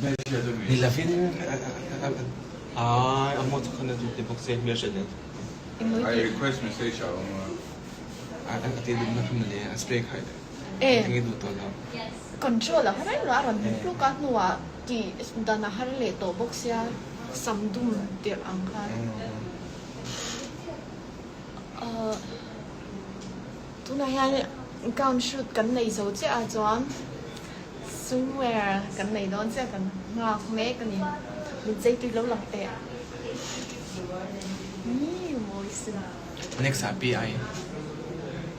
Ni lovin ai a maw khan a duh te bawk se hmelhriat leh I request message a awm a. A ti duh na kha mawle a spray khai leh eng i duh tawh lo. Control a har reng lo a rawn hmu tluk a hnuah tih dan a har leh tawh bawk sia sam dum tirh ang khan. Tunah hian gown shoot kan nei zo chiah a chuan Swimwear kan nei dawn chiah kan nghak mek a ni. Min chei tui lo lang teh. Ni mawi sin. Next ah PI.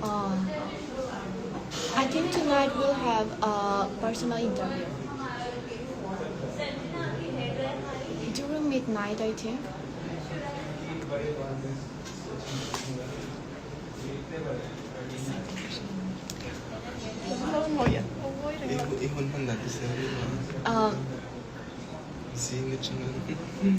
Aw. I think tonight we'll have a personal interview. During midnight I think. I hun hman dan te siam rih maw? Zing atangin.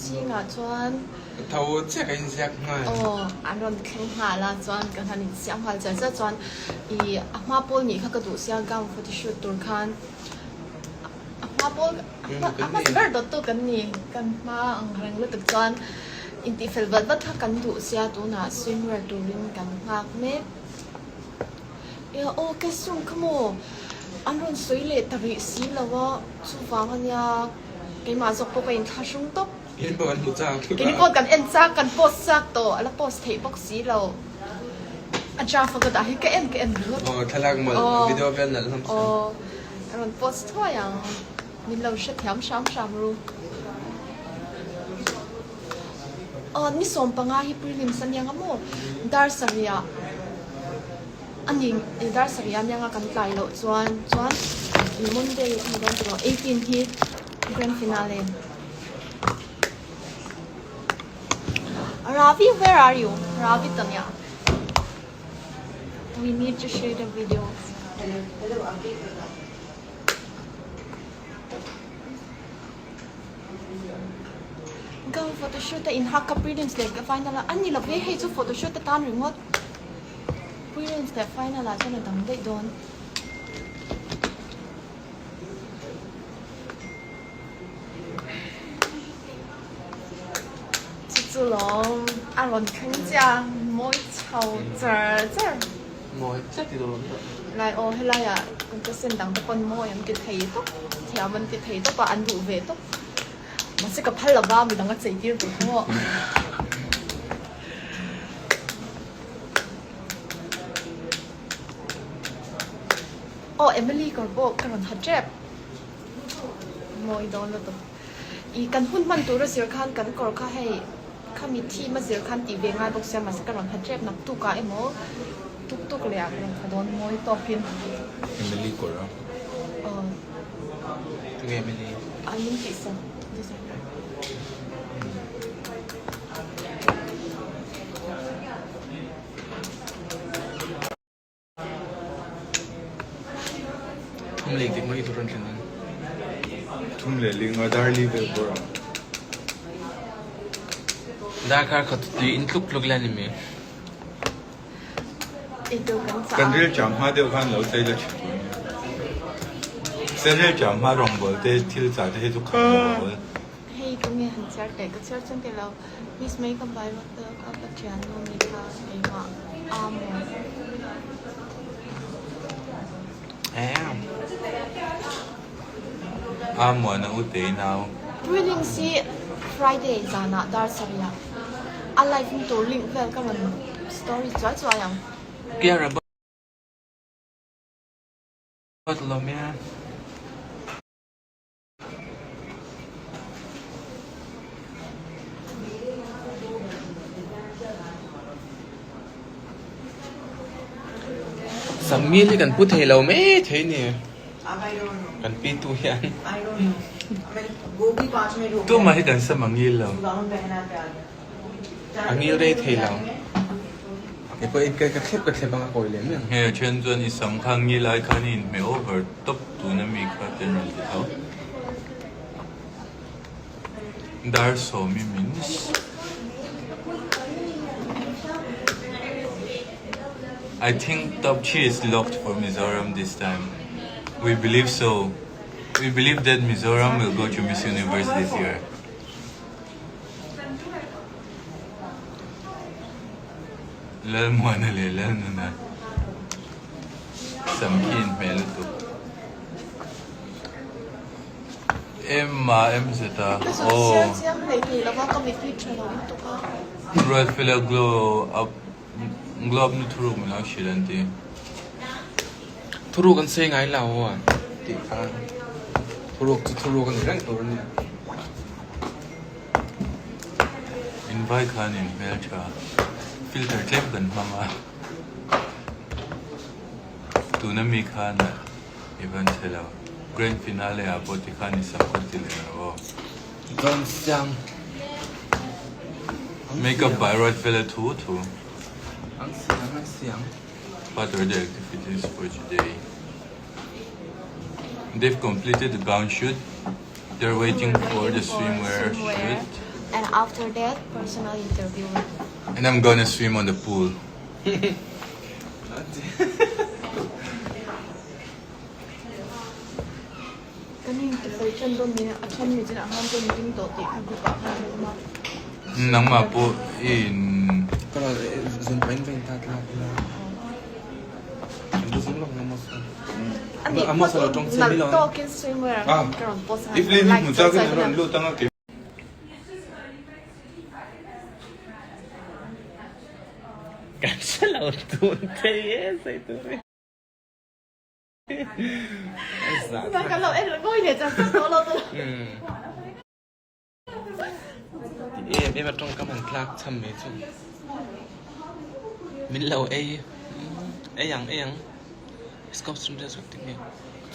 Zingah chuan. Ka tho chiah ka inziak nghal. Aw, an rawn thleng nghal a, chuan ka han insiam nghal chiah chiah chuan i a hma pawl nih kha ka duh sia gown photoshoot tur khan a hma pawl a hmasa ber dawttu kan ni kan hma ang reng lutuk chuan Intihfel vat vat kha kan duh sia tunah swimwear turin kan nghak mek. Ia aw costume kha maw an rawn sawi leh ta rih si lo a, chuvang ania keimah zawk pawh ka inthlahrung tawp. Keini pawh kan hmu chak tuk a. Keini pawh kan en chak, kan post chak tawh, a la post theih bawk si lo. A draft a ka dah hi ka en ka en ringawt. Aw thlalak mawlh, video vel nalh hlawm si. Aw a rawn post thuai ang. Min lo hrethiam hram hram ru. Aw ni 15 hi prelims a niang a maw? Dar sarih a ni dar sarih a niang a kan tlai loh chuan chuan Monday a ni dawn tawh 18 hi grand finale. Ravi where are you? Ravi Tanya. We need to share the video. Gown photoshoot a inhak ka prelims leh ka final a ani lo ve hei chu photoshoot atan ringawt prelims leh final ah chuan a dang daih dawn. Chu chu lawm a rawn thleng chiah a mawi chho char char. Mawi chiah ti dawn tawh. Lai aw helai ah contestant dang te pawn mawi an ti thei tawp thiam an ti thei tawp a an duh ve tawp mahse ka phal lova midang a chei tir tur kha maw. Aw Emily kawr pawh ka rawn ha tep mawi dawn lutuk ih kan hun hman tur a zir khan kan kawr kha hei. Khami thim a zir khan tih ve ngai bawk sia mahse ka rawn ha tep nak tuk ah emaw tuk tuk leh ah ka rawn ha dawn mawi tawk in. Emily kawr a. Aw. Tunge Emily? A min tih sak designer. Thum leh dik mai tur an thlen ang. Thum leh ling a darli vel bawr ang. Darkar khat tui in tluk tluk la ni mai. Kan ril cham hma deuh khan lo chei la thin tur nia. Se ril cham hma rawngbawl te thil chah te hi chu kham lo bawl. Hei tunge han chhiar teh ka chhiar chuan teh lo Miss May ka vai rawt te ka Pathian nu ni kha keimah a maw. A muan a u tei nau. Prelims hi Friday zanah dar sarih a live na tur link vel ka rawn story chuai chuai ang. Kiara bot lo mia. Sammi hi kan pu thei lo mai thei ni. Kan pi tu hian. Tumah hi kan sam a ngil lo. A ngil rei thei lo. Kei pawh in ka thlep ka thlep ang a kawi leh mai ang. Hei a then chuan i sam kha ngil ai khan i inhmeh over tawp tun ami kha ten rawn ti tho. Dar sawmi minutes. I think top three is locked for Mizoram this time. We believe so. We believe that Mizoram will go to Miss Universe this year. Lalmuana leh Lalnuna sam khi inhmeh lutuk. Emma MZ a aw. Ruatfela glow up glow up na thuruk min lo hrilh an ti. Thuruk an sawi ngai lo a tih kha thuruk chu thuruk a ni reng tur a nia. Invai khan in hmeltha filter tlem kan hmang a tuna mi khan i van chhe lo grand finale ah pawh tikhan i sam kha ti leh rawh aw. Dawn siang. Makeup by Ruat Fela thu thu. Ang siang ang siang. What are the activities for today? They've completed the gown shoot. They're waiting for the swimwear shoot. And after that, personal interview. And I'm gonna swim on the pool. Kan intifel ṭan dawn nia, a ṭhen mi chinah khan kan ding tawh tih kha group ah khan an awm a. Nangmah pawh i in. Ka rawn zun pahin ka in tat lak ila. Kan va zung lawk ang Amos a. Ani Amos a lo ṭawng che mi lo. Nalh tawkin swimwear ah khan ka rawn post a. If le ni hmu chak in a rawn lut ang a ke. Kan hre lo tun thei e sawi tur hi. Kan lo en ngawi leh char char tawh lo tawh. Ti em em a tawngkam han tlak cham mai chu. Min lo ei ei ang ei ang. Scope chhung te chhuak tik nge.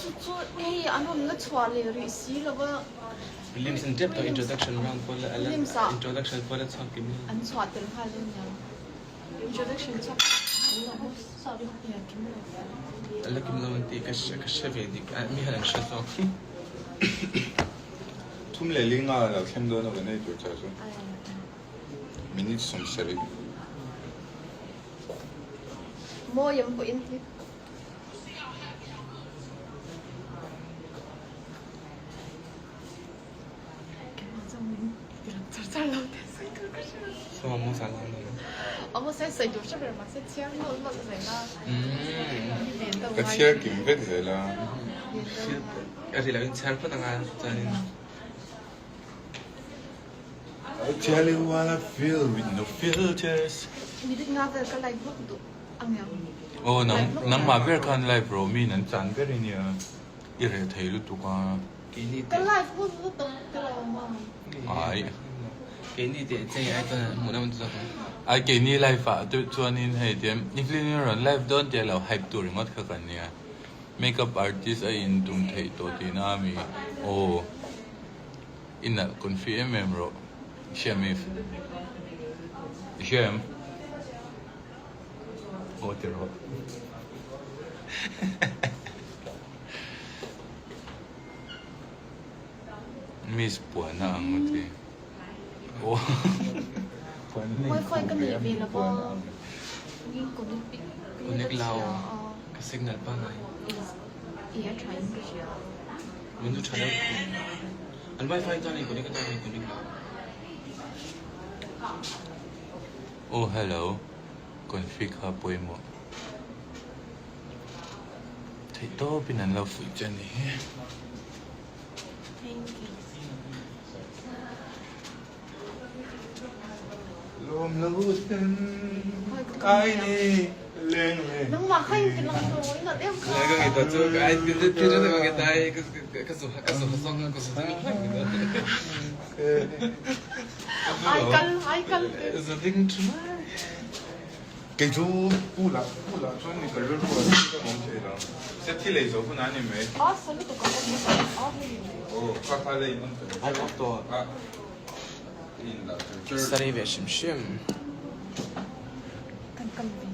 Chu chu hei an rawn la chhuah leh rih si lo va. Prelims an tep tawh introduction round pawh la ala introduction pawh la chhuak kim lo. An chhuah tel nghal dawn nia. Introduction chhuak an lo bawk nia kim lo. Ala kim lo an tih ka ka hre ve dik a mi han an hre zawk. Thum leh li nga lo thleng dawn a kan ei tur chah chu minute 70. Mawi an pawhin hi. Ka chhiar kim vek zel a. I tell you what I feel with no filters. Aw nangmah ber khan live rawh mi in an chan ber i nia. I reh thei lutuk a. Keini Ka life hun lutuk te lo awm a. Ai. Keini teh chei ai chuan hmuh na chu zawk ang. Ai keini life ah te chuanin hei tiam Evelyn in rawn live dawn tia lo hype tur ringawt kha kan nia. Makeup artist a in tum theih tawh tihna a mi. Aw. I nalh confi em em rawh. I hria em Eve? I hria em? Aw ti rawh. Miss puana ang a ti. Aw puan nei Wifi ka khum nei ve a ve mi lo puana va. ang. Ngin connect bik Connect ka lo chhia a. Ka signal pangai. I a tha in ka hria. Min chu tha lo an wifi chuan in connect atan in connect lo. Aw hello config kha pawimawh. Theih tawpin an lo fuih che a ni hi. Lawm lo ten ai ni leng leng. Nangmah kha in ti lang lo in nat em kha. Ka ngi ta chu ai ti ti ti ka ngi ta ai ka zu ka zu song ka zu ding hlak ni. Ai kal ai kal. Zu ding thu. Kei chu pool ah pool ah chuan mi ka rilru a thil ka awm thei lo. Se thil ei zawh hunah a ni mai. A sa lutuk a awm a a hei ni mai. Aw kha kha la in on ta lo. Ai off tawh. A in lah char char. Sarei ve hrim hrim. Kan kal ve.